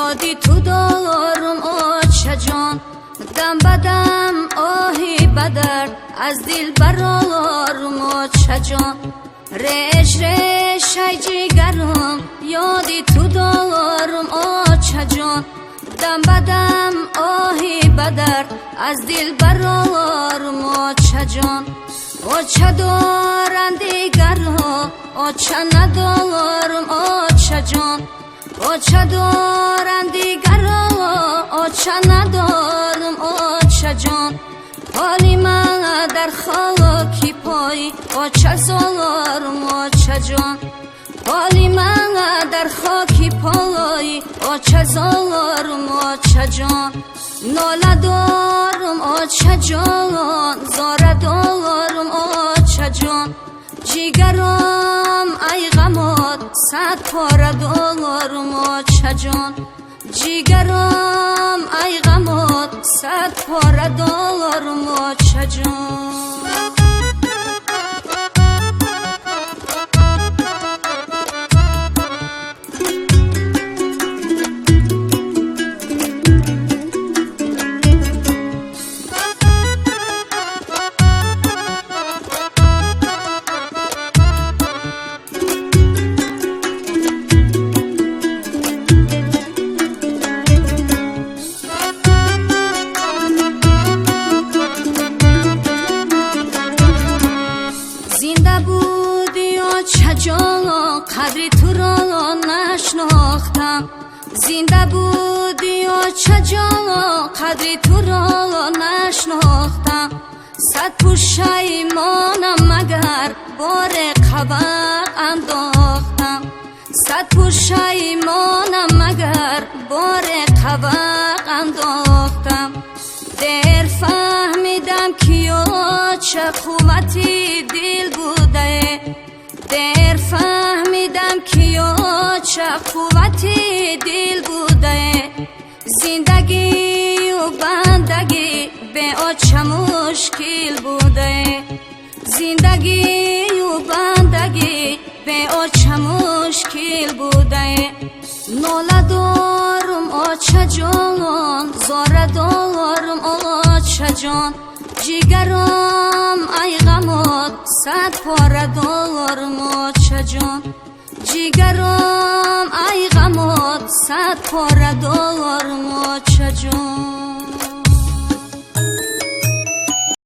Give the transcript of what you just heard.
Ёди ту дорум очаҷон, дам ба дам оҳи бадард аз дил барорум очаҷон. Реш решай ҷигарум, ёди ту дорум очаҷон, дам ба дам оҳи бадард аз дил барорум очаҷон. Оча доранд дигарҳо, оча надорум очаҷон. Оча доранд дигарҳо, оча надорум очаҷон. Ҳоли ман дар хоки пой оча зорум очаҷон. Ҳоли ман дар хоки пой оча зорум очаҷон. Нола дорум очаҷон, зора дорум очаҷон. Ҷигарам ай ғамот сад пора дорум очаҷон. Ҷигарам ай ғамот сад пора дорум очаҷон. Зинда буди очаҷон, қадри туро нашнохтам. Зинда буди очаҷон, қадри туро нашнохтам. Сад пушаймонам, магар боре қабақ андохтам. Сад пушаймонам, магар боре қабақ андохтам. Дер фаҳмидам, ки оча қуввати дил будае. Дер фаҳмидам, ки оча қуввати дил будае. Зиндагию бандагӣ бе оча мушкил будае. Зиндагию бандагӣ бе оча мушкил будае. Нола дорум очаҷон, зора дорум очаҷон. Ҷигарам ай ғамот сад пора дорум очаҷон. Ҷигарам ай ғамот сад пора дорум очаҷон.